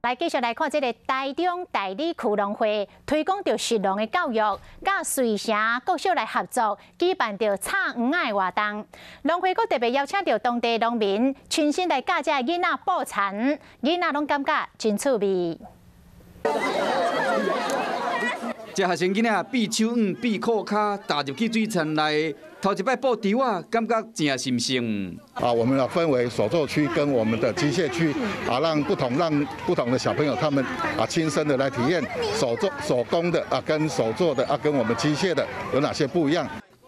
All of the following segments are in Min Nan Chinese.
來繼續來看這个台中大里區農會推廣著食農的教育，佮水城國小來合作舉辦著插黃仔的活動。農會閣特別邀請著當地農民親身來教這个囡仔捕蠶，囡仔攏感覺真趣味。這學生囡仔閉手腕、閉褲跤，踏入去水田內，頭一擺捕蜘蛛，感覺誠新鮮。啊，我們要分為手作區跟我們的機械區，啊，讓不同的小朋友他們啊親身的來體驗手作手工的啊，跟手做的啊，跟我們機械的有哪些不一樣。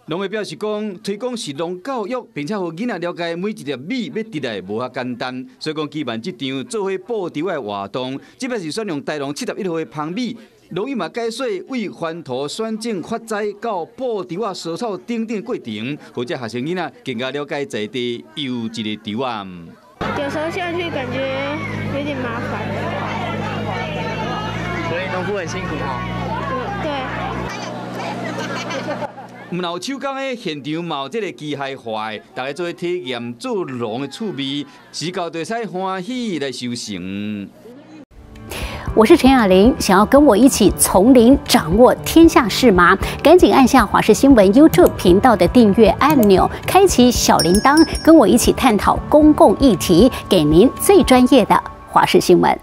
農會表示講，推廣食農教育，並且予囡仔了解每一粒米欲得來無遐簡單，所以講舉辦這場做伙捕蜘蛛的活動。這擺是選用大農71號的蜂米。農友嘛解說為翻土選種發栽到捕蜘蛛除草等等過程，予這學生囡仔更加了解在地優質的蜘蛛。有時候下去感覺有點麻煩，所以農夫很辛苦哦。對。毋但有手工的現場嘛有這个機械化的，大家做伙體驗做農的趣味，時到就會使歡喜來收成。我是陳雅玲，想要跟我一起從零掌握天下事嗎？趕緊按下華視新聞 YouTube 頻道的訂閱按鈕，開啟小鈴鐺，跟我一起探討公共議題，給您最專業的華視新聞。